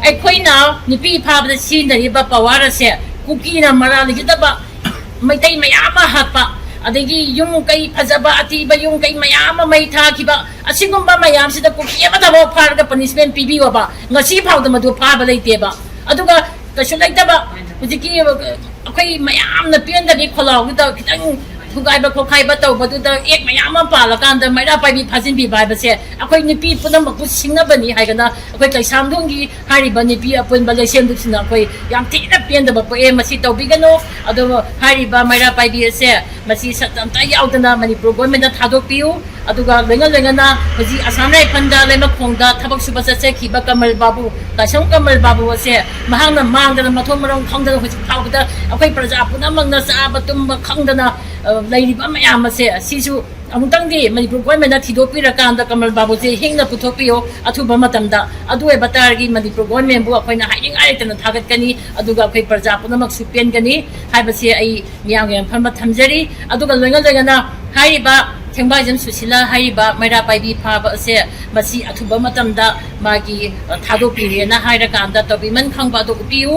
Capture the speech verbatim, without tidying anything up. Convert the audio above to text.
ꯑꯩꯈꯣꯏꯅ ꯅꯨꯄꯤ ꯐꯥꯕꯗ ꯁꯤꯖꯤꯟꯅꯔꯤꯕ ꯄꯋꯥꯔ ꯑꯁꯦ ꯀꯨꯀꯤꯅ ꯃꯔꯥꯜ ꯂꯩꯖꯗꯕ ꯃꯩꯇꯩ ꯃꯌꯥꯝ ꯑꯃ ꯍꯥꯠꯄ, ꯑꯗꯒꯤ ꯌꯨꯝ ꯀꯩ ꯐꯖꯕ ꯑꯊꯤꯕ ꯌꯨꯝ ꯀꯩ ꯃꯌꯥꯝ ꯑꯃ ꯃꯩ ꯊꯥꯈꯤꯕ, ꯑꯁꯤꯒꯨꯝꯕ ꯃꯌꯥꯝꯁꯤꯗ ꯀꯨꯀꯤ ꯑꯃ ꯊꯕꯛ ꯐꯥꯔꯒ ꯄꯅꯤꯁꯃꯦꯟ ꯄꯤꯕꯤꯌꯣꯕ꯫ ꯉꯁꯤ ꯐꯥꯎꯗ ꯃꯗꯨ ꯐꯥꯕ ꯂꯩꯇꯦꯕ꯫ ꯑꯗꯨꯒ ꯀꯩꯁꯨ ꯂꯩꯇꯕ ꯍꯧꯖꯤꯛꯀꯤ ꯑꯩꯈꯣꯏ ꯃꯌꯥꯝꯅ ꯄꯦꯟꯗꯕꯤ ꯈꯣꯜꯂꯥꯎꯗꯨꯗ ꯈꯤꯇꯪ ꯊꯨꯒꯥꯏꯕ ꯈꯣꯠꯈꯥꯏꯕ ꯇꯧꯕꯗꯨꯗ ꯑꯦꯛ ꯃꯌꯥꯝ ꯑꯃ ꯄꯥꯜꯂꯀꯥꯟꯗ ꯃꯩꯔꯥ ꯄꯥꯏꯕꯤ ꯐꯥꯖꯤꯟꯕꯤꯕ ꯍꯥꯏꯕꯁꯦ ꯑꯩꯈꯣꯏ ꯅꯨꯄꯤ ꯄꯨꯝꯅꯃꯛꯄꯨ ꯁꯤꯡꯅꯕꯅꯤ ꯍꯥꯏꯗꯅ ꯑꯩꯈꯣꯏ ꯀꯩꯁꯥꯝꯊꯣꯡꯒꯤ ꯍꯥꯏꯔꯤꯕ ꯅꯨꯄꯤ ꯑꯄꯨꯟꯕ ꯂꯩꯁꯦꯝꯕꯁꯤꯡꯅ ꯑꯩꯈꯣꯏ ꯌꯥꯝ ꯊꯤꯅ ꯄꯦꯟꯗꯕ ꯄꯣꯛꯑꯦ꯫ ꯃꯁꯤ ꯇꯧꯕꯤꯒꯅꯨ꯫ ꯑꯗꯨꯒ ꯍꯥꯏꯔꯤꯕ ꯃꯩꯔꯥ ꯄꯥꯏꯕꯤ ꯑꯁꯦ ꯃꯁꯤ ꯁꯛꯇꯝꯇ ꯌꯥꯎꯗꯅ ꯃꯅꯤꯄꯨꯔ ꯒꯣꯔꯃꯦꯟꯗ ꯊꯥꯗꯣꯛꯄꯤꯌꯨ꯫ ꯑꯗꯨꯒ ꯂꯣꯏꯅ ꯂꯣꯏꯅꯅ ꯍꯧꯖꯤꯛ ꯑꯁꯥꯝ ꯔꯥꯏꯐꯜꯗ ꯂꯩꯃꯈꯣꯡꯗ ꯊꯕꯛ ꯁꯨꯕ ꯆꯠꯆꯈꯤꯕ ꯀꯃꯜ ꯕꯥꯕꯨ, ꯂꯥꯏꯁ꯭ꯔꯝ ꯀꯃꯜ ꯕꯥꯕꯨ ꯑꯁꯦ ꯃꯍꯥꯛꯅ ꯃꯥꯡꯗꯅ ꯃꯊꯣꯡ ꯃꯔꯝ ꯈꯪꯗꯅ ꯍꯧꯖꯤꯛ ꯐꯥꯎꯕꯗ ꯑꯩꯈꯣꯏ ꯄ꯭ꯔꯖꯥ ꯄꯨꯝꯅꯃꯛꯅ ꯆꯥꯕ ꯇꯨꯝꯕ ꯈꯪꯗꯅ, ꯑ, ꯂꯩꯔꯤꯕ ꯃꯌꯥꯝ ꯑꯁꯦ ꯁꯤꯁꯨ ꯑꯃꯨꯛꯇꯪꯗꯤ ꯃꯅꯤꯄꯨꯔ ꯒꯣꯔꯃꯦꯟꯅ ꯊꯤꯗꯣꯛꯄꯤꯔꯀꯥꯟꯗ ꯀꯃꯜ ꯕꯥꯕꯨꯁꯦ ꯍꯤꯡꯅ ꯄꯨꯊꯣꯛꯄꯤꯌꯣ ꯑꯊꯨꯕ ꯃꯇꯝꯗ꯫ ꯑꯗꯨ ꯑꯣꯏꯕ ꯇꯥꯔꯗꯤ ꯃꯅꯤꯄꯨꯔ ꯒꯣꯔꯃꯦꯟꯕꯨ ꯑꯩꯈꯣꯏꯅ ꯍꯥꯏꯅꯤꯡꯉꯥꯏ ꯂꯩꯇꯅ ꯊꯥꯒꯠꯀꯅꯤ, ꯑꯗꯨꯒ ꯑꯩꯈꯣꯏ ꯄ꯭ꯔꯖꯥ ꯄꯨꯝꯅꯃꯛꯁꯨ ꯄꯦꯟꯒꯅꯤ ꯍꯥꯏꯕꯁꯦ ꯑꯩ ꯃꯤꯌꯥꯝꯒꯤ ꯃꯐꯝꯗ ꯊꯝꯖꯔꯤ꯫ ꯑꯗꯨꯒ ꯂꯣꯏꯅ ꯂꯣꯏꯅꯅ ꯍꯥꯏꯔꯤꯕ ꯊꯦꯡꯕꯥꯏꯖꯝ ꯁꯨꯁꯤꯂꯥ ꯍꯥꯏꯔꯤꯕ ꯃꯩꯔꯥ ꯄꯥꯏꯕꯤ ꯐꯥꯕ ꯑꯁꯦ ꯃꯁꯤ ꯑꯊꯨꯕ ꯃꯇꯝꯗ ꯃꯥꯒꯤ, ꯑ, ꯊꯥꯗꯣꯛꯄꯤꯔꯦꯅ ꯍꯥꯏꯔꯀꯥꯟꯗ ꯇꯧꯕꯤꯃꯟ ꯈꯪꯕ ꯑꯗꯨ ꯎꯠꯄꯤꯌꯨ꯫